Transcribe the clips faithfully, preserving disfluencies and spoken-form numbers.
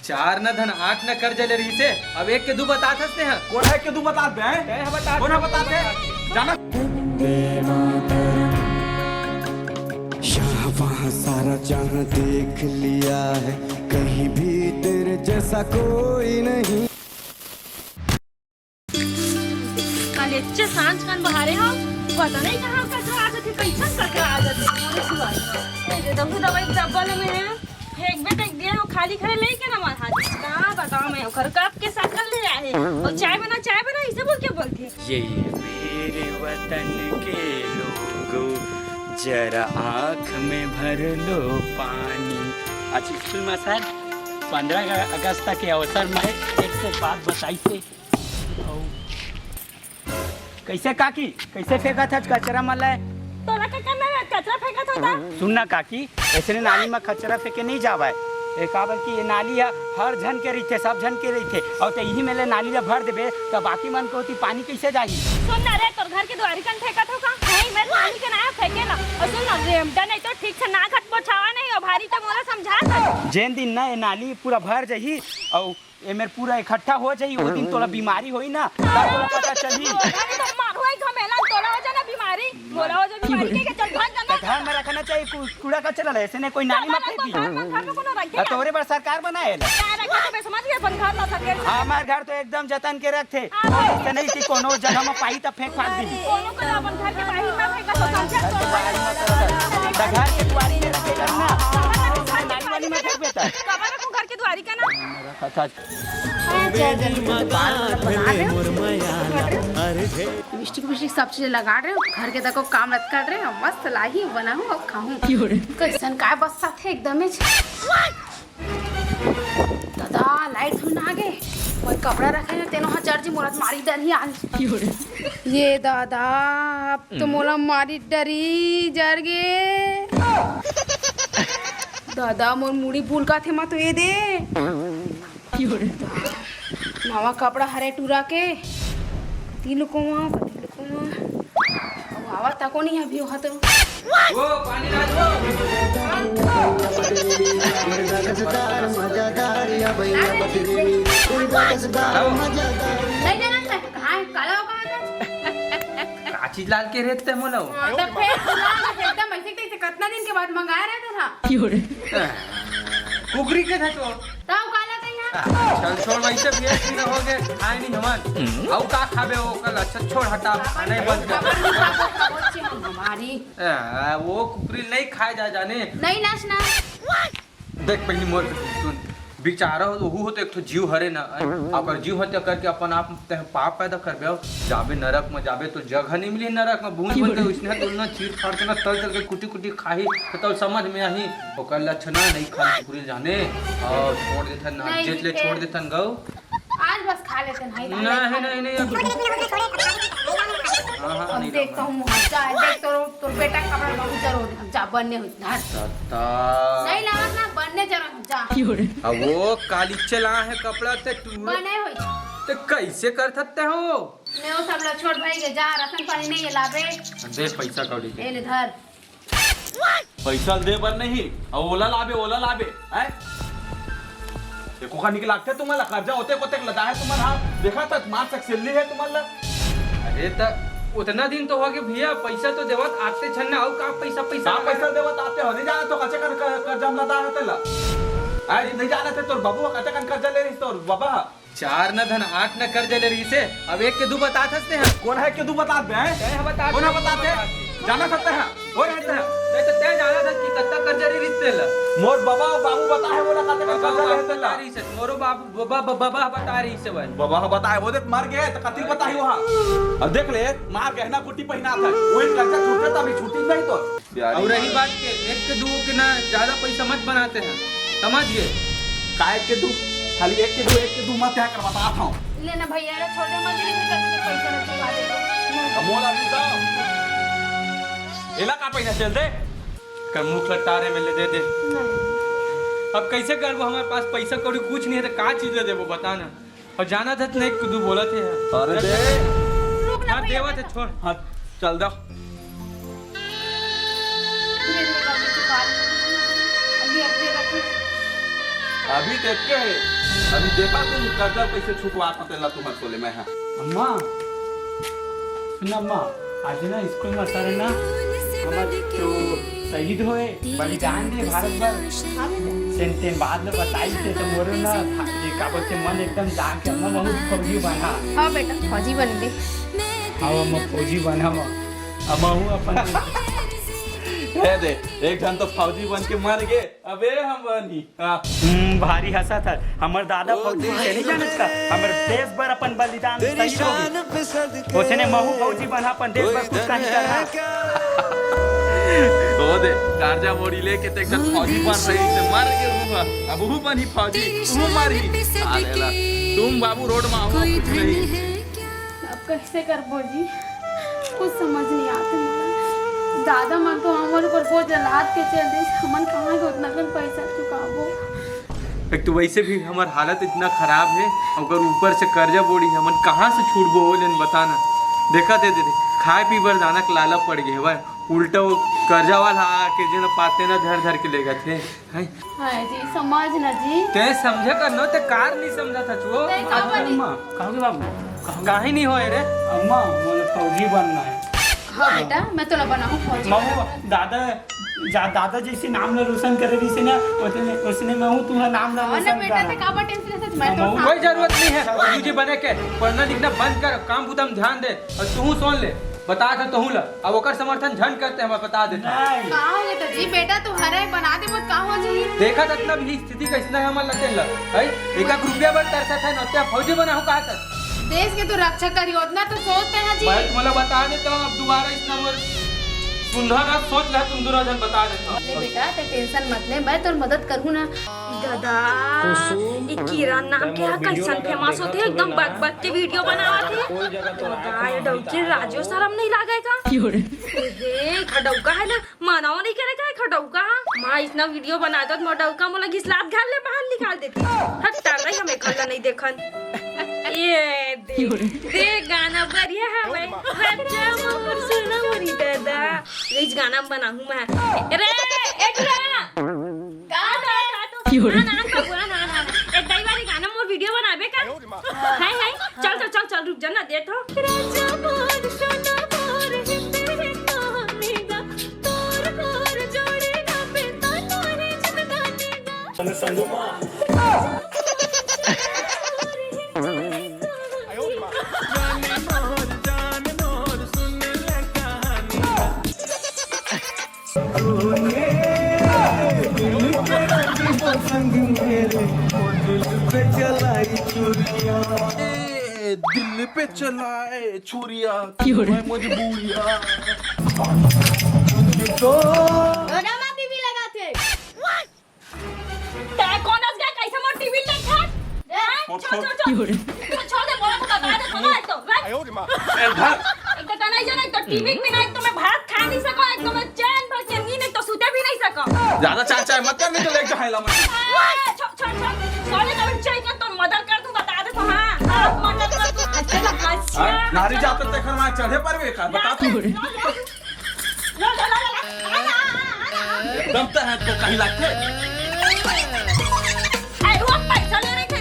चार न धन आठ न कर्जा ले रहिसे, अब एक के दू बतात हस तेहा। कोन हे के दू बतात बे? तैं ह बतात। कोन ह बतात हे? जाना। यहाँ वहाँ सारा जहाँ देख लिया है, कहीं भी तेरे जैसा कोई नहीं। कालेच्चे सांझ कन बहारे हो, पता नहीं कहाँ कचरा आ जाथे, कैसन कचरा आ जाथे। मोरे सुआई। ए, दे दहू दवाई डब्बा ले में फेंकबे तक दिए हो, खाली खाली लेके ना मार हाथ। का बताओ मैं, ओकर कब के सकल ले आए। अउ चाय बना, चाय बना, इसे बोल के बोलथे। ये मेरे वतन के लोगों, जरा आँख में भर लो पानी। आज स्कूल में सर, पंद्रह अगस्त के अवसर में एक से बात बताइसे। अउ कइसे काकी, कइसे फेंकत हच कचरा मन ल? तोला का करना हे, कचरा फेंकत होता? सुन ना काकी, अइसने नाली म कचरा फेंके नइ जावय। ए, काबर कि ये नाली ह हर झन के रहिथे, सब झन के रहिथे। अउ ते इही मेर ले नाली ल भर देबे, त बाकी मन के ओती पानी कइसे जाही? सुन ना रे, तोर घर के दुआरी कन फेंकत हो का? नहीं, मैं नाली के ना फेंके ना। अउ सुन ना, रेमटा नहीं तो ठीक से नाक हाथ पोछावा नहीं हो, भारी तो मोला समझा कर। जेन दिन ना ये नाली पूरा भर जाही, अउ ए मेर पूरा इकट्ठा हो जाही, ओ दिन तोला बीमारी होही ना, तब तोला पता चलही। तोला तो मारू, एक घमेला, तोला हो जाना बीमारी, मोला हो जा बीमारी, के, के चल भाग जाना। त घर में रखना चाहिए कू-, कूड़ा कचरा ल, ऐसे नहीं कोई नाली में फेंक दी। घर में, घर में कोनो रखे त का? तोरे बर सरकार बनाए ला। का रखे तो बे, समझ गए, अपन घर ला सके। हमार घर तो एकदम जतन के रखथे, हाँ। ऐसे नहीं कि कोनो जगह में पाही त फेंक फांक दी। कोनो को अपन घर के बाहर में फेंका तो समझा तो। त घर के दुआरी में रखे करना, नाली वाली में फेंक देता। कबर रखूं घर के दुआरी का ना? लिपस्टिक विपस्टिक सब चीज लगा रहे हो, घर के तको काम रत कर रहे हो, मस्त लाही बनाहूं अउ खाहूं। कैसन काय बस्सा थे एकदम ही। दादा, लाइट धुन आ गे, कोई कपड़ा रखे हे, तेनो हा जर जी मोरत मारी डरही आज। ये दादा, अब तो मोला मारी डरी जर गे। दादा, मोर मुड़ी भूलका थे, मा तो ये दे। नवा कपड़ा हरे टूरा के। तिलकुआ, तिलकुआ। अब आवा तको नहीं अभी वहाँ तो। वो पानी ला दो। नहीं जाना था, कहाँ है? काला हो, कहाँ था? का चीज लाल के रेत ते मोला? हाँ, तो फिर एकदम ऐसे तैसे कितना दिन के बाद मंगाया रहता था। कुकरी के था तो। ताऊ काला कहिया? चल छोड़, वैसे भी एक दिन हो गए, खाए नहीं हमन। अउ का खाबे वो कल? अच्छा छोड़, हटा, खाना ही बंद कर। हमारी। आ, वो कुकरी नहीं खाए जा जाने। नहीं नाच ना। देख पहली मोर सुन, बेचारा हो, ओहू हो तो एक ठो जीव हरे ना, ओकर जीव हत्या करके अपन आप तैं पाप पैदा करबे, अउ जाबे नरक में जाबे तो जगह नहीं मिली नरक में, भूंज बन के उसने तो ना चीर फाड़ के ना तल तल के कुटी कुटी खाही, तो तल समझ में आही, ओकर लक्षणा नहीं खान कुकरी जाने, अउ छोड़ देथन ना, नहीं जेठ ले जीते। छोड़ देथन गौ। आज बस खा लेते हैं, नहीं, नहीं, नहीं, नहीं, अब हाँ, हाँ, अब नहीं देखता हूँ, मुँह जा, देख तो तोर बेटा कपड़ा बहुत जरूर जा, बनने हुई, धर। नहीं लावत ना, बनने जरूर जा। अब वो काली चला है कपड़ा ते तू। बने हुई। ते कैसे कर सकते हो? मैं वो सब ला छोड़ भाई के जा, राशन पानी नहीं है लाबे। दे पैसा कौड़ी के। ए ले धर। पैसा दे बर नहीं, अउ ओला लाबे, ओला लाबे, हैं? एको का निकल लागथे तुम्हारा कर्जा होते कोते लदा है तुम्हारा हाथ। देखा था मार सक्सेली है तुम्हारा। अरे त उतना दिन तो हो गए भैया, पैसा तो देवत आते छन ना, अउ का पैसा, पैसा का लगा? पैसा देवत आते हो, नहीं जाना तो कच्चे कर, कर, कर्जा में लदा है तेला। आज नहीं जाना थे तोर बाबू कच्चे कर कर्जा ले रही तोर बाबा। चार न धन आठ न कर्जा ले रहिसे, अब एक के दू बतात हस तेहा। कोन हे के दू बतात बे, हैं? तैं ह बतात। कोन हे बतात हे? जाना सकते हैं? कोन हे तेहा? नहीं तो तैं जाना था कि कत्ता कर्जा ले रहिस तेला। मोर बाबा अउ बाबू बता हे, बोला कत्ता कर्जा ले रहिस तेला। मोरो बाबू, बाबा, बाबा बता रहिसे भाई। बाबा ह बता हे, वो देख मर गए तो कतिल बता ही वहाँ। अब देख ले, मार गहना गुट्टी पहिना था, वही कर्जा छूटे तभी छूटी नहीं तो। अउ रही बात के एक के दू के ना ज्यादा पैसा मत बनाते हैं, समझ गए? का एक के दू, खाली एक के दू, एक के दू मत यहाँ कर बतात हूँ। ले ना भैया, रे छोटे मत दे, फिर करके पैसा ना चुका दे तो। अब मोला भी तो। एला का पैसा चल दे? कर मुख लटारे में ले दे दे। नहीं। अब कैसे करबो? हमारे पास पैसा कौड़ी कुछ नहीं है तो का चीज ले देबो बता ना। अउ जाना था नहीं, कुछ बोला थे यार। अरे दे। रुक ना हाँ, भैया, देवा थे, छोड़। हाँ, चल दो। धीरे धीरे करके चुका ले। देख के हे, अभी देखा तुम कर्जा कैसे छुटवा पाते ला तुम्हार सोले में, हाँ। अम्मा, सुन अम्मा, आज ना स्कूल में सर ना हमर जो शहीद होए, बलिदान दे भारत बर, तेन तेन बात ल बताई थे तो मोरो ना ये का बोलते मन एकदम जाग के अम्मा बहुत फौजी बना। हाँ बेटा, फौजी बन गए। हाँ अम्मा, फौजी बना अम्मा, अम्मा हूँ अपन। हे दे, एक घन तो फौजी बन के मर गए, अबे हम बनी। हाँ। हम्म, भारी हंसत हस। हमर दादा फौजी से नहीं जानत का? हमर देश बर अपन बलिदान शहीद हो गए। ओसने महू फौजी बना अपन देश बर कुछ नहीं करना। ओ दे, कर्जा बोड़ी लेके ते एकदम फौजी बन रही से मर के हूँ। अब हूँ बनी फौजी, हूँ मरी। साले ला, तुम बाबू रोड में आओ, कुछ नहीं। अब कैसे करबो जी, कुछ समझ नहीं आते मोला। दादा मन तो हमर ऊपर बोझ लाद के चल दे, हमन कहाँ के उतना कन पैसा चुकाबो? एक तो वैसे भी हमर हालत इतना खराब है, ओकर ऊपर से कर्जा बोड़ी, हमन कहाँ से छूटबो हो लेन बता ना। देखा दे दे, खाए पी बर दाना के लाला पड़ गए हवय, उल्टा वो कर्जा वाला आके जे न पाते ना धर धर के लेगत हे। हैं? हाँ जी, समझ ना जी। ते समझे कर नो, ते कार नहीं समझा था चो। ते का बनी? अम्मा, कहोगे बाबू? कहोगे? काहे नहीं होए रे? अम्मा, मोला फौजी बनना है। हाँ बेटा, मैं तोला बनाऊँ फौजी। महू, दादा, जा, दादा जैसे नाम ला रोशन करे रही से ना, ओतने, ओसने महू तुम्हारा नाम ला हाँ ना रोशन बेटा, करा। ते का बटे से सच में तो महू, कोई जरूरत नहीं है फौजी बने के। पढ़ना लिखना बंद कर, काम बुता में ध्यान दे और तू सुन ले। बता दे तहूँ ला, अब ओकर समर्थन झन करते, हम बता देते। नहीं। का हो गए तो जी, बेटा तू हरे बना दे, बहुत का हो जी? देखा त इतना भी स्थिति कैसना है हमर लगे ला, है? एक एक रुपया बर तरसत है, नत्या फौजी बना हो कहा था। देश के तो रक्षा करी, उतना तो सोचते हैं जी। मैं तुम्हें बता देता हूँ, अब दोबारा इतना मोर सुंदर ना सोच ला, तुम दोनों जन बता देता हूँ। ले बेटा, ते टेंशन मत ले, मैं तोर मदद करूँ ना। दादा, कुसुम, ई किरण नाम के हा, कैसन फेमस होथे, एकदम बक बक के वीडियो बनावत हे। दादा, ये डौकी राजो शरम नहीं लागे का? क्यों रे? हे, खडौका है ना, माना वो नहीं करे का, खडौका। माँ इतना वीडियो बनाता तो मोर डौका मोला घिसलात घर ले बाहर निकाल देती। हट, तार रही हम एक हल्ला नहीं देखन। ये दे, दे गाना बढ़िया है भाई। बच्चा मोर सुना मोरी दादा। यही गाना बनाऊँ मैं। रे, एक रे। का बे? ना, ना, ना, ना, ना, ना। ए, दई वाली गाना मोर वीडियो बनाबे का? हाय, हाय। चल, चल, चल, चल, रुक जा ना, दे तो। ए, दिल पे चलाए छुरिया, क्यों रे? मैं मजबूरिया। तो रमा टीवी लगाते। तै कोन अस गया, कैसे मोर टीवी ले खा? हैं? छोड़, छोड़, छोड़। छोड़ दे, बोला तो बता दे, सुनो एक तो, बस। ए, भाग। एक तो तनाई जाना, एक तो टीवी भी ना, एक तो मैं भात खा नहीं सको, एक तो मैं चैन भर के नींद, एक तो सूते भी नहीं सको। ज्यादा चाय चाय मत कर, नहीं तो लेके जाए ला मैं। ए, छोड़, छोड़, छोड़। छोड़ दे, तो चाय का तो मदद कर, तू बता दे तो, हाँ। मदद कर, तू अच्छा लगा, अच्छा। हाँ, नारी जात ते घर में चढ़े पर भी का, बता तू। लो, लो, लो, लो, लो। आ, आ, आ, आ, आ। एकदम तो है तो कहीं लगते। अरे वो पैसा ले रही थी,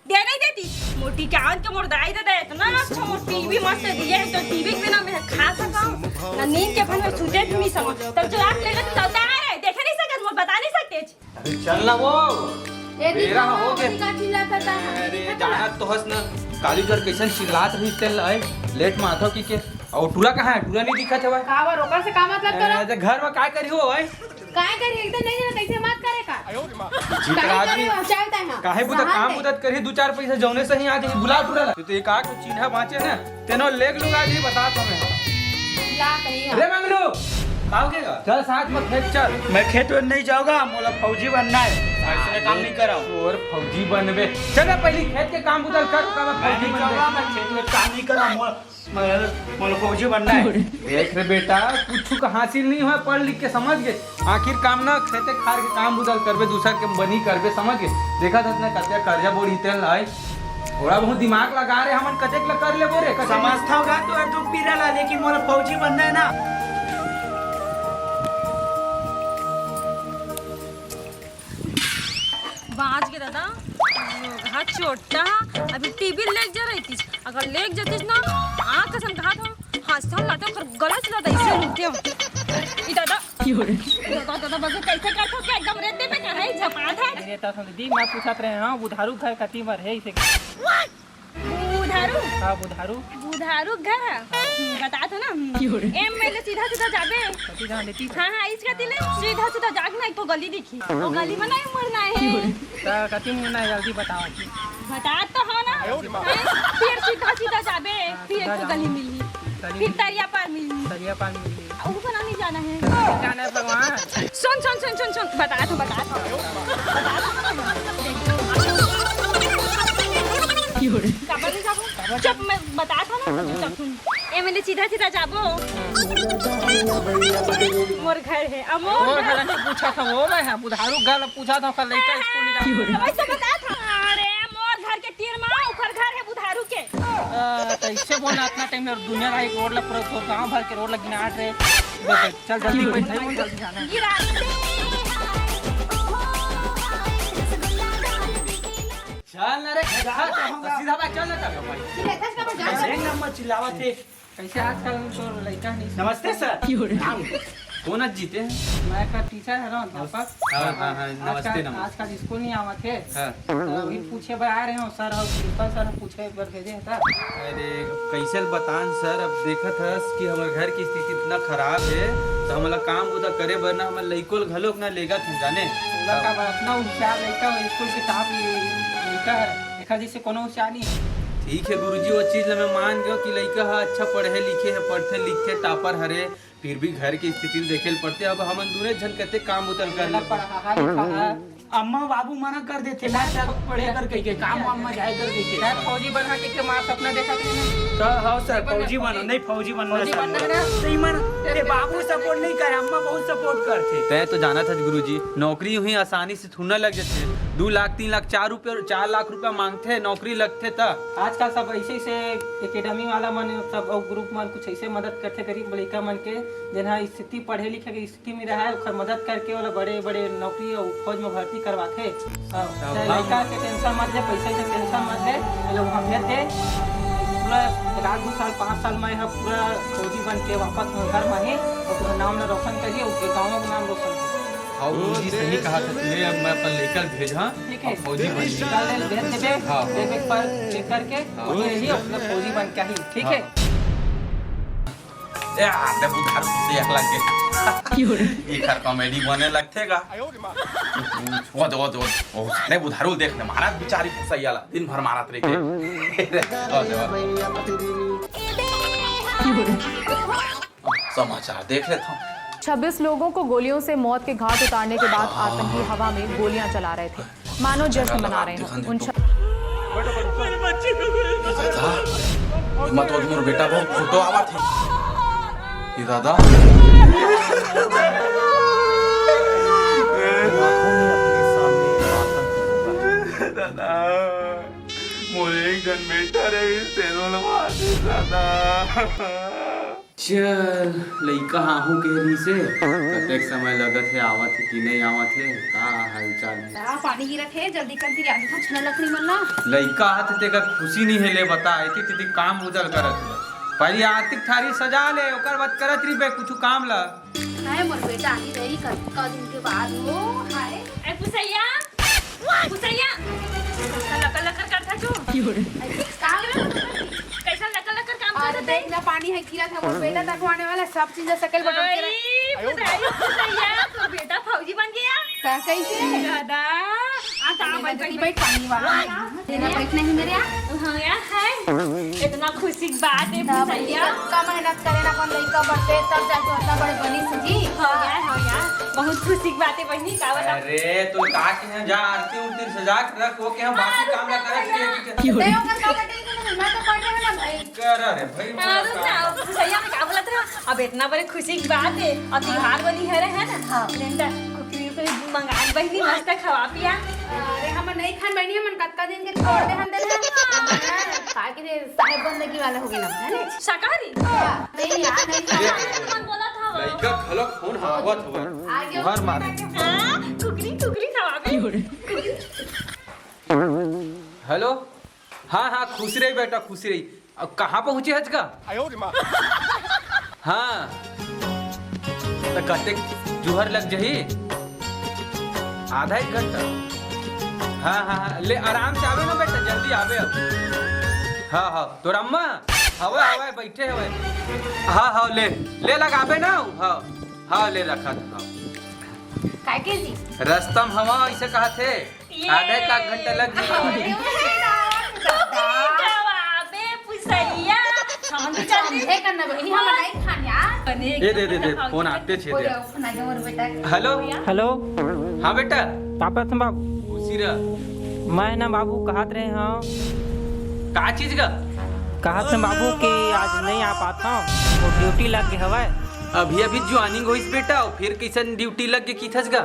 दे नहीं देती। मोटी क्या के मोर दाई दे दे, इतना अच्छा मोर टीवी मस्त दिए है, तो टीवी के बिना मैं खा सका हूँ, ना नींद के भन में सूते भी नहीं सको। तब जो आप ले लेते तो उतार है, देखे नहीं सकते, मोर बता नहीं सकते। अरे चल ना वो। ए, बेरा हो गया। का चिल्लाता था? अरे, जानत तो हस ना, काली घर कैसन चिल्लात रही तेल आए, लेट में आथो की के। और टूरा कहाँ है? टूरा नहीं दिखत हवय। का बर, ओकर से का मतलब तोरा? ए, ते घर में काय करी हो, ओए? काय करी? एकदम नहीं जाना, कैसे बात करे का? जीत काय राज करी जी। हो? चल तै हाँ। काहे बुता कहाँ काम से? बुता करी, दो चार पैसा जौने से ही आ जाई, बुला टूरा ला। तो ये का कुछ चिन्हा बाँचे ना? तेनो लेग लूंगा जी, बता तो मैं। ला कहीं रे मंगलू, का हो गया? चल साथ में खेत चल। मैं खेत में नहीं जाऊंगा, मोला फौजी बनना है। ऐसे काम नहीं कराओ। और फौजी बनबे। चल बे, पहली खेत के काम उधर कर, ओकर बाद मैं फौजी नहीं बनबे। जाऊंगा, मैं खेत में काम नहीं करा, मोला, मैं, मोला फौजी बनना है। देख रे बेटा, कुछ का हासिल नहीं हुआ, पढ़ लिख के समझ गए। आखिर काम ना खेते खार के काम बुता ल करबे, दूसर के बनी करबे, समझ गे? देखत हस ना कते कर्जा बोड़ी तेल आए। थोड़ा बहुत दिमाग लगा रे, हमन कतेक ल कर लेबो रे, कतेक समझता होगा तो दुख पीरा ला, लेकिन मोला फौजी बनना है ना। बाँच गे दादा। चोट्टा, अभी टीवी लेग जा रहितिस, अगर लेग जातिस ना, आँख कसम कहा था, हंस हंस लाते ओकर गला से ज्यादा इसे लूटे हो। ई दादा, दादा, दादा, बस कैसे करथो क्या एकदम रेते पे कढ़ाई झपा था। अरे तो सुन दी, मैं पूछत रहे हंव, बुधारू घर कति बर हे इसे? बुधारू? हाँ, बुधारू। बुधारू घर है? हम्म, बता तो ना। हम्म। एम एल ए सीधा सीधा जाबे। कति जान लेती? हाँ, हाँ, इसका तिले सीधा सीधा जाग ना, एक तो गली दिखी। वो गली में नहीं मुड़ना है। त कति मुड़ना है, जल्दी बताओ। बता तो हो ना। हैं? फिर सीधा सीधा जाबे, फिर एक तो गली मिली, गली फिर मिली। तरिया पार मिली। तरिया पार मिली। ऊपर नहीं जाना है। जाना है भगवान। सुन, सुन, सुन, सुन, सुन, बता तो, बता तो। काबर नहीं जाबो? चुप, मैं बता था ना, चुप सुन। ए, मैंने सीधा सीधा जाबो। मोर घर है, अब मोर मोर घर। घर नहीं पूछा था वो, मैं है बुधारू घर पूछा था, कल लइका स्कूल नहीं जाता। वैसे बता था। अरे, मोर घर के तीर मा, ऊपर घर है बुधारू के। अ, त इससे बोलना, इतना टाइम में दुनिया का एक रोड ला, पूरा, पूरा गांव भर के रोड ला गिनात रहे। बस, बस, चल जल्दी बैठ, भाई, जल्दी जाना है। गिरा दे। चल ना रे, घर जा, तो हम सीधा बात चल ना तब। ठीक है, दस नंबर जा। एक नंबर चिल्लावत है। कैसे आजकल तो लड़का नहीं। नमस्ते सर। क्यों रे? नाम? कौन आज जीते हैं? मैं का टीचर है ना, अध्यापक। हाँ, हाँ, हाँ, नमस्ते, आजकल, नमस्ते। आजकल स्कूल नहीं आवत है। हाँ। तो वही पूछे बर आ रहे हो सर, और प्रिंसिपल सर पूछे बर भेजे हैं सर। अरे, कैसे बतान सर, अब देखत हस कि हमर घर की स्थिति इतना खराब है, तो हमला काम बुता करे बर ना, हमर लइको ल घलोक ना लेगत हन जाने। ओला का बर, इतना होशियार लइका हो, स्कूल के टॉप लइका है, एखर जैसे कोनो होशियार नहीं है। ठीक है गुरुजी, वो चीज ला मैं मान गयो कि लइका ह अच्छा पढ़े लिखे है, पढ़थे लिखथे, टॉपर हरे, फिर भी घर के स्थिति ल देखे ल पड़थे। अब हमन दूने झन कते काम उतल कर एला लेबो। पढ़ाहा लिखाहा। अम्मा बाबू मना कर देथे, "ना चल, पढ़े कर," कहि के, "काम वाम म जाए कर," कहि के। सर, फौजी बनहा के, के माँ सपना देखा थे ना? तो हाँ सर, फौजी फौजी बनो, नहीं फौजी बनना फौजी सर। बनना है ना? नहीं मन, ते बाबू सपोर्ट नहीं करे, अम्मा बहुत सपोर्ट करथे। तय तो जानत हस गुरुजी, नौकरी यूं ही आसानी से थोड़ा लग जाथे। दू लाख, तीन लाख, चार रुपये, चार लाख रुपया मांगथे, नौकरी लगथे त। आजकल सब ऐसे ऐसे एकेडमी वाला मन, सब अउ ग्रुप मन कुछ ऐसे मदद करथे गरीब लइका मन के, जेन ह स्थिति पढ़े लिखे के स्थिति में रहे, ओकर मदद करके ओला बड़े बड़े नौकरी अउ फौज में भर्ती करवाथे। अउ तब चाहे हम लइका के टेंशन मत ले, पैसा के टेंशन मत ले, ये लोग हम भेज दे। पूरा एक आध दू साल, पाँच साल में यह पूरा फौजी बन के वापस घर में आही अउ पूरा नाम ला रोशन करी अउ गाँव का नाम रोशन करी। हाँ गुरुजी, सही कहा था तुमने, अब मैं अपन लइका भेजा। ठीक है। फौजी बन गया। कल ले भेज देबे, हाँ। देबे पर चेक करके, हाँ। ये ही अपना फौजी बन के ही, ठीक है? हाँ। ए, आ, दे बुधारू से एक लग गए। क्यों रे? ये खर कॉमेडी बने लगथे का? वो दे, वो दे, वो दे, वो साले बुधारू देख ले, मारा बेचारी फंसैया ला, दिन भर मारत रहिथे। वो दे, वो दे। क्यों रे? समाचार देख लेता हूँ। छब्बीस लोगों को गोलियों से मौत के घाट उतारने के बाद आतंकी हवा में गोलियां चला रहे थे, मानो जश्न मना रहे हों। उन छ- दादा, एमा तो मोर बेटा बहुत फोटो आवत हे। ये दादा। दादा, मोर एक जन बेटा रहिस, तेनो ल मार दिस दादा। चल, लइका आहू के रहिसे, कतेक समय लगत हे, आवत हे कि नइ आवत हे, का हालचाल हे? आ, पानी गिरत हे, जल्दी कर, तेरी आगे कुछ न लकड़ी मन ला। लइका आत हे, तेकर खुशी नइ हे, ले बता, एती तेती काम बुता ल करत हे। पहिली आरती थारी सजा ले, ओकर बाद करत रहिबे कुछु काम ला। हाय, मोर बेटा आही रही, कतका दिन के बाद हो, हाय। ए, पुसैया, पुसैया, कैसा लकर लकर करत हस तू? का हो रे? कैसा लकर लकर काम अरे करत हस? देख ना, पानी हे, गिरत हे, मोर बेटा तक आने वाला, सब चीज सकेल बटोर के रख। अरे, पुसैया, पुसैया, तोर बेटा फौजी बन गया। का कैसे? दादा, आ, का मेरा बन जल्दी गई? बैठ, पानी वाला है। हाँ, तेरा बैठ नहीं मेरे यहाँ। हाँ, यार, है। इतना खुशी की बात है, ना, पुसैया। कम मेहनत करे ना, अपन लइका बढ़ते, तब जाके उतना बड़े बनी सजी। हाँ, यार, हाँ, यार। बहुत खुशी की बात है, बहिनी, का बता? अरे, तो का के यहाँ जा, आरती उरती सजा के रख, वो के यहाँ बाकी काम ना करत रहे, ठीक है? नहीं, ओकर का बटे, मैं तो पढ़ रहे ना भाई। कर रे भाई, हाँ, रुक ना, अब सही में का बोलत रहा? अब इतना बड़े खुशी की बात है, अब त्योहार बनी है रे, है ना? हाँ। लेंदा, कुकरी उकरी मंगा बहिनी, मस्त खवा पिया। अरे, हम नहीं खान बहिनी, हमन कतका दिन के छोड़ दे हम देना। का के दे, साहेब बंदगी वाला हो गया ना, है ना? शाकाहारी? हाँ, नहीं यार, नहीं खाना। मन बोला था वो। लइका घलो फोन हवावत हवय। आ गया। घर मारे। हाँ, कुकरी, कुकरी खवा पिया। कुकरी। हेलो। हाँ, हाँ, खुश रही बेटा, खुश रही। अब कहाँ पहुँचे हच का? हाँ, त कतेक जुहर लग जही? आधा एक घंटा। हाँ, हाँ, हाँ, ले आराम से आबे ना बेटा, जल्दी आबे अब। हाँ, हाँ, तोर अम्मा? हवय, हवय, बैठे हवय। हाँ, हाँ, ले, ले लगाबे ना। हाँ, हाँ, ले रखा था। हाँ। काके जी? रस्ता म हवा ऐसे कहा थे। ये आधा एक आध घंटा लग जाई। अरे, अबे पुसैया, हम तो समझे करना बहिनी, हम नहीं खान यार। बने ये दे, दे, दे, एकदम फोन आते छे हो दे। गया, फोन आ गया मोर बेटा। हेलो। हेलो। हाँ बेटा। का करत हन बाबू? खुशी रह। मैं ना बाबू कहत रहे हूँ। का चीज का? कहत हन बाबू कि आज नहीं आ पात हूँ, वो ड्यूटी लग गए हवय। अभी अभी ज्वाइनिंग होइस बेटा, अउ फिर कैसन ड्यूटी लग के किथस गा?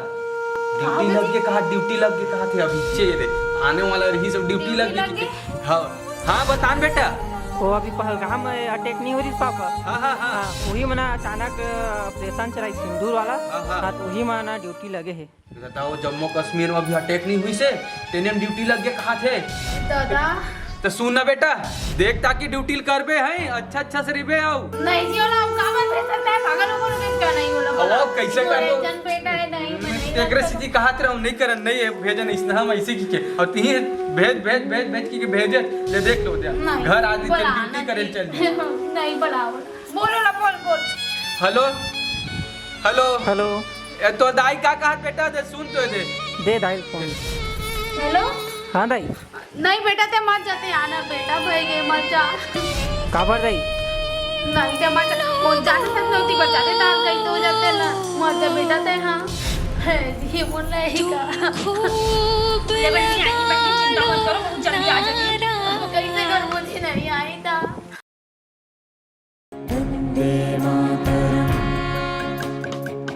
ड्यूटी लग के कहा, ड्यूटी लग के कहा थे अभी चे रे, आने वाला रही सब ड्यूटी लग के। हाँ, हाँ, बतान बेटा। वो अभी पहलगाम में अटैक नहीं हो रही पापा? हाँ, हाँ, हाँ। हाँ, वही मना अचानक ऑपरेशन चलाई सिंदूर वाला। हाँ, हाँ। हाँ, तो वही मना ड्यूटी लगे है। बताओ, जम्मू कश्मीर में अभी अटैक नहीं हुई से, तेने में ड्यूटी लग के कहा थे। दादा। तो सुन ना बेटा, देख ताकि ड्यूटी करबे है, अच्छा, अच्छा से रिबे आओ। नहीं जी, ओला हम काबर भेज सकता है? पागल हो गए क्या? नहीं, ओला अब बोला। आओ, कैसे वो कर दो? एजेंट बेटा है, नहीं, मैं नहीं तेकरे करता। सीधी कहा तेरा हम नहीं करन, नहीं है, भेजन इसने हम ऐसे की के। और तीन भेज, भेज, भेज, भेज की के भेजे, ले देख लो दे। नहीं, घर आदमी बोला, ड्यूटी नहीं। करे चल दिया। नहीं, बोला, बोला। बोलो ना, बोल, बोल। Hello, hello. हेलो। ए, तो दाई का कहत बेटा, दे सुन तो दे। दे दाई फोन। हेलो। हाँ दाई। नहीं बेटा, ते मत जाते, आना बेटा, भाई गए, मत जा। काबर दाई? नहीं, ते मत जा। वो जाते तक नौती बचाते तार कहीं तो हो जाते ना। मत जा बेटा, ते हाँ। है, ये बोल रहा है ही का? ले बच्ची, आई बच्ची, चिंता मत करो, बहुत जल्दी आ जाएगी। वो कैसे कर, मुझे नहीं आई था। वंदे मातरम।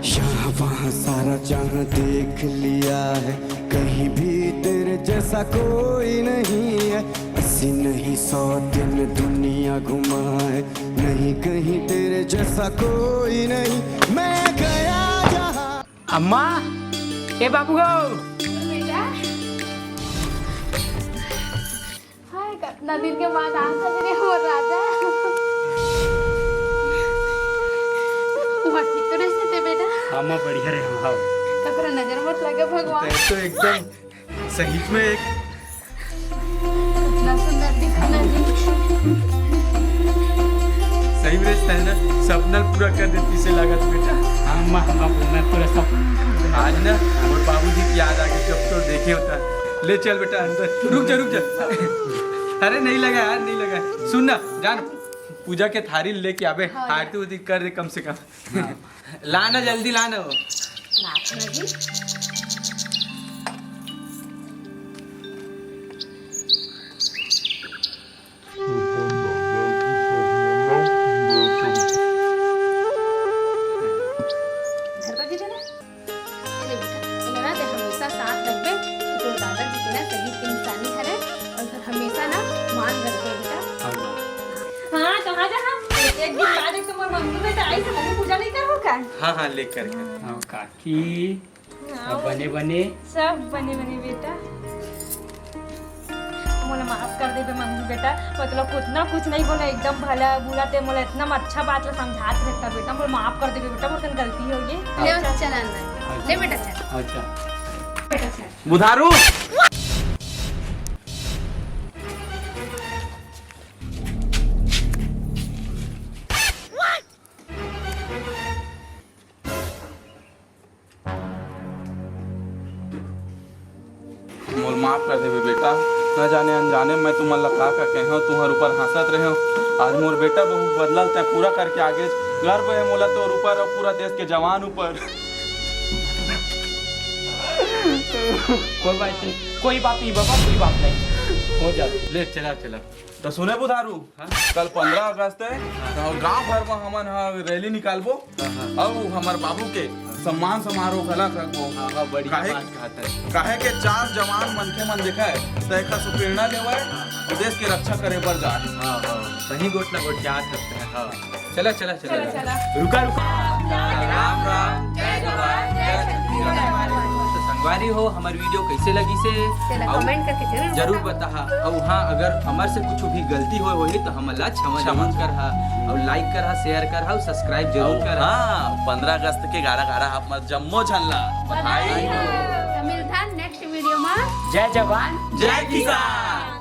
यहाँ वहाँ सारा जहाँ देख लिया है, कहीं भी तेरे जैसा कोई नहीं है। अस्सी नहीं सौ दिन दुनिया घुमा है, नहीं कहीं तेरे जैसा कोई नहीं। मैं गया जहाँ अम्मा, ए बाबू गो। बेटा। हाय, कतना दिन के बाद आत हस रे मोर राजा। वहाँ ठीक तो रहिस ते बेटा? हाँ, मैं बढ़िया रहे हूँ, हाँ। ककरो नजर मत लगे भगवान। तैं तो एकदम सही में एक कतना सुंदर दिखत हस जी। सही में तैं ना सपना पूरा कर देती से लागत बेटा। हाँ, मैं, मैं, मैं पूरा सब आज ना मोर बाबूजी की याद आ गई, जब तो देखे होता। ले चल बेटा अंदर। रुक जा, रुक जा। अरे नहीं लगा यार, नहीं लगा। सुन ना, जान पूजा के थारी लेके आबे, हाँ, आरती उरती कर दे कम से कम। हाँ। ला ना, जल्दी ला ना वो। नाच ना जी। घर का किधर है? अरे बेटा, तोला ना ते हमेशा साथ रखबे, कि तोर दादाजी के ना शहीद के निशानी हरे, और फिर हमेशा ना मान रखबे बेटा। हाँ, माँ। हाँ, तो आ जा, हाँ। एक दिन बाद एक तो मोर मम्मी बेटा आई, तो मम्मी पूजा नहीं करबो का? हाँ, हाँ, लेकर के। हाँ, काकी। हाँ, सब बने बने? सब बने बने बेटा। मोला माफ कर देबे मंगू बेटा, मतलब उतना कुछ नहीं बोला, एकदम भला बुरा ते मोला इतना अच्छा बात ला समझात रहता बेटा, मोला माफ कर देबे बेटा, मोर से गलती हो गई। ले अच्छा। चला अंदर। ले बेटा चल। अच्छा। बेटा चल। बुधारू। मोर माफ कर देबे बेटा, न जाने अनजाने मैं तुमन ला का का कहेंव, तुंहर ऊपर हंसत रहेंव। आज मोर बेटा बहू बदला ल तैं पूरा करके आगे। गर्व हे मोला तोर ऊपर अउ पूरा देश के जवान ऊपर। कोई बात नहीं, कोई बात नहीं बाबा, कोई बात नहीं, हो जा। ले चला, चला। तो सुने बुधारू, हाँ? कल पंद्रह अगस्त हे, हाँ। तो गांव भर में हमन ह रैली निकालबो, हाँ, हाँ। अउ हमर बाबू के सम्मान समारोह घलक रखबो। हाँ, हाँ, बढ़िया काहे, बात कहत हे। काहे के चार जवान मनखे मन देखे, तो एखर से प्रेरणा लेवय, हाँ, हाँ। देश के रक्षा करे बर जाए। हाँ, हाँ, सही गोठ ला गोठ जात सकते हैं, हाँ। चला, चला, चला, चला, चला। चला। रुका, रुका। राम, राम, जय जवान, जय छत्तीसगढ़। तो संगवारी हो, हमर वीडियो कैसे लगिस हे? तेला अउ कमेंट करके जरूर जरूर बताओ। बताहा। अउ हाँ, अगर हमर से कुछ भी गलती होए होही तो हमला क्षमा क्षमा जरूर करहा। अउ लाइक करहा, शेयर करहा, अउ सब्सक्राइब जरूर अउ करहा। हाँ, पंद्रह अगस्त के गाड़ा गाड़ा आप मन जम्मो झन ला बधाई हो। तो मिलथन नेक्स्ट वीडियो में। जय जवान। जय किसान।